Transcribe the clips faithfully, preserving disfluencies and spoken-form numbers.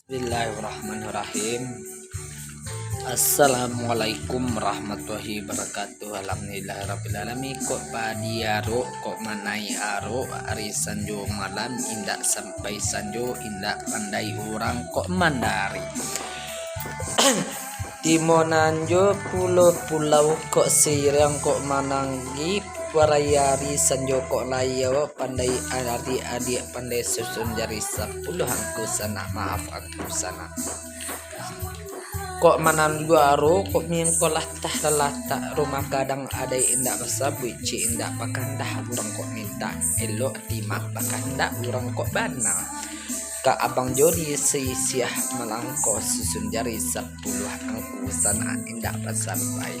Bismillahirrahmanirrahim. Assalamualaikum warahmatullahi wabarakatuh. Alhamdulillahirabbil alamin. Kok padi arok, kok manai arok, ari sanjo malam, indak sampai sanjo, indak pandai urang kok mandari. Timo nan jo pulo-pulau, kok siriang, kok mananggi, parai ari sanjo kok layau, pandai adik-adik, pandai susun jari sapuluah, angku sanak, maaf angku sanak. Kok manandu aro, kok mingko latah lalatak, rumah gadang adai indak basabuik, cik indak bakandah, urang kok mintak, elok timak bakandak, urang kok bana. Ka abang jo di sisiah malangko, susun jari sapuluah, angku sanak, indak basampai.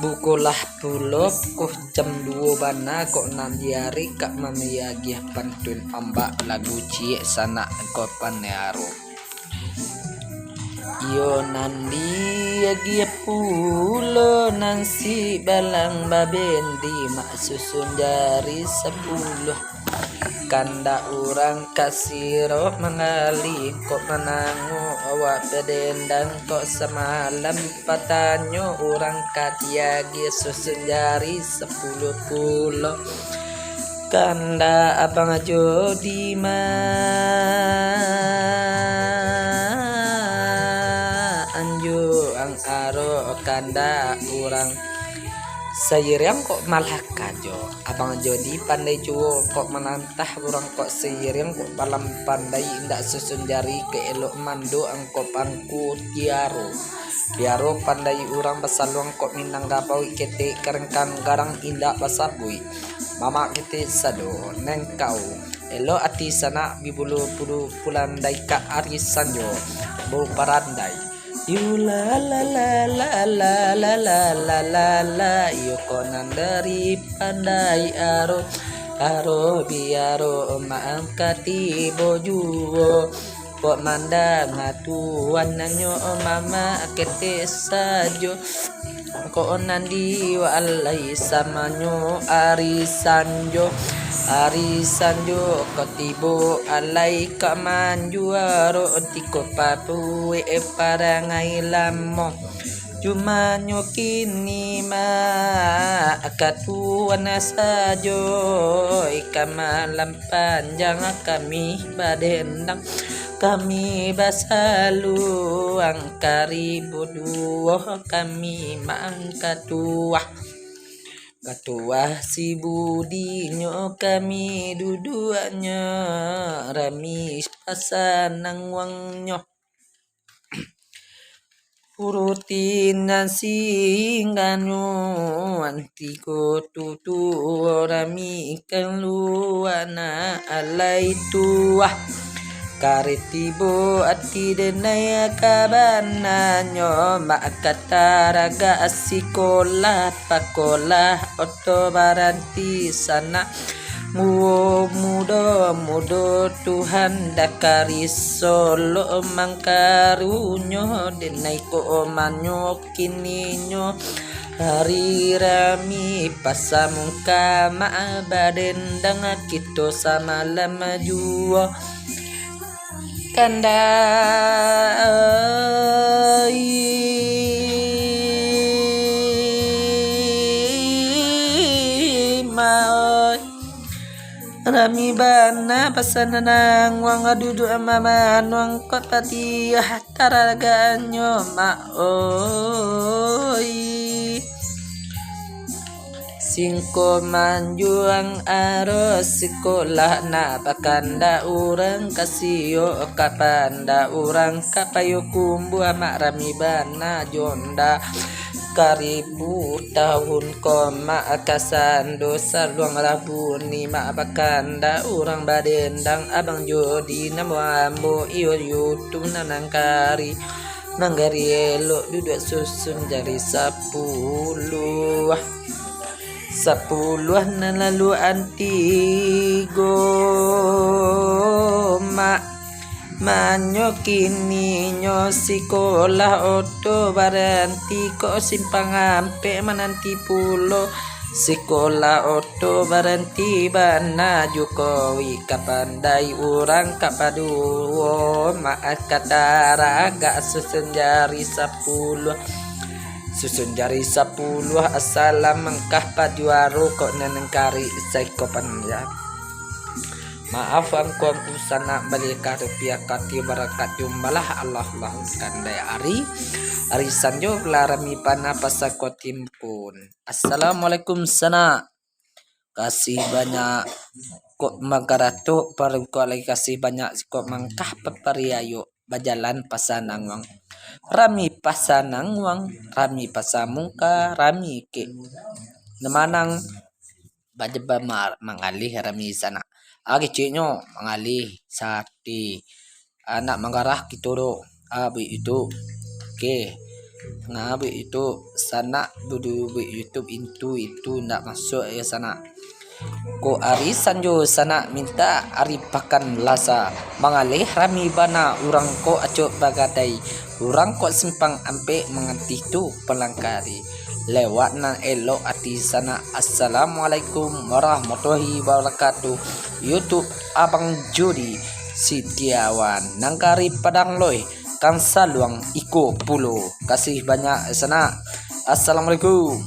Bukolah pulo pukua jam duo bana, kok nan di ari ka mamiagiah pantun, ombak lagu ciek sanak, kok pandai arok. Iyo nan diagiah pulo, nan si balang babendi, mak susun jari sapuluah. Kandak urang ka sirok manggali, kok manangok awak badendang, kok samalam patanyo urang ka diagiah susun jari sapuluah pulo. Kandak abang jo di ma anjuang aro kandak urang. Sairiang kok malah kajo, abang jo di pandai juo kok manantah urang kok sairiang kok balam pandai indak susun jari ka elok mando angko pangku tiaro. Tiaro pandai urang basaluang kok minang gabau ketek karengkang garang indak basabuik. Mamak ketek sado nengkau. Elok ati sanak bibulu bulu pulan daikak ari sanjo. Bau parandai. Yu la la la la la la la la la, iyo kok nan dari pandai aro, aro biaro maangkati bojuo. Kok mandanga tuan nanyo mamak ketek sajo. Kok nan di alai samanyo ari sanjo, ari sanjo kok tibo alai ka manjuaro tiko papuek parangai lamo. Cumanyo kini mak katuan sajo, ika malam panjang kami badendang, kami basaluang karibu duo kami mangkatuah. Katuah si budinyo kami duduaknyo, rami pasanang wangnyo. Urutin nan singganyo, antiko tutu rami kaluana alai tuah. Karetibo ati denai kabananyo, mak kataragak sikolah pakolah oto baranti sanak. Mudo-mudo Tuhan dakari solo mangkarunyo, denai ko omanyo kininyo. Hari rami pasamungka mak badendang kito samalam juo. Kandai maoi. Rami bana pasananang wang duduak mamanuang kot patiah taraganyo maoi. Singko manjuang aro sikolah nak pakandak urang kasio kapanda urang kapayo kumbuah mak rami bana jonda. Karibu tahun ko mak kasando saluang rabuni mak bakanda urang badendang abang jodi namo ambo iyo yutu nanangkari. Nanggari elok duduak susun jari sapuluah. Sapuluah nan lalu antigo mak. Manyo kininyo sikolah oto baranti ko simpang ampek mananti pulo. Sikolah oto baranti bana juko, wi ka pandai urang ka paduo, maaf ka taragak susun jari sapuluah. Susun jari sapuluah, asalam mangkah pajuaro, kok nan nangkari saiko panjang. Maaf angku-angku sanak, baliakah rupiah kati barakat jumbalah Allah lahunkan dek ari. Ari sanjo lah rami panah pasako timpun. Assalamualaikum sanak. Kasih banyak kok mangkaratok paruko lagi kasih banyak kok mangkah papariayo bajalan pasanang wang. Rami pasanang wang, rami pasamungka, rami kek. Namanang bajaba ma-, mangalih rami sanak. Ah, keceknyo mangalih sati. Anak manggarah kito do. Ah, buek YouTube. Oke. Nah, buek YouTube. Sanak budu buek YouTube intu itu ndak masuk ya sanak. Kok ari sanjo sanak minta ari pakan lasa. Mangalih rami bana urang kok acok bagadai. Urang kok simpang ampek manganti tu palangkari. Lewat nan elok ati sanak. Assalamualaikum warahmatullahi wabarakatuh. YouTube Abang Judi Setiawan. Nangkari Padang Loi. Kan saluang iko pulo. Kasih banyak sanak. Assalamualaikum.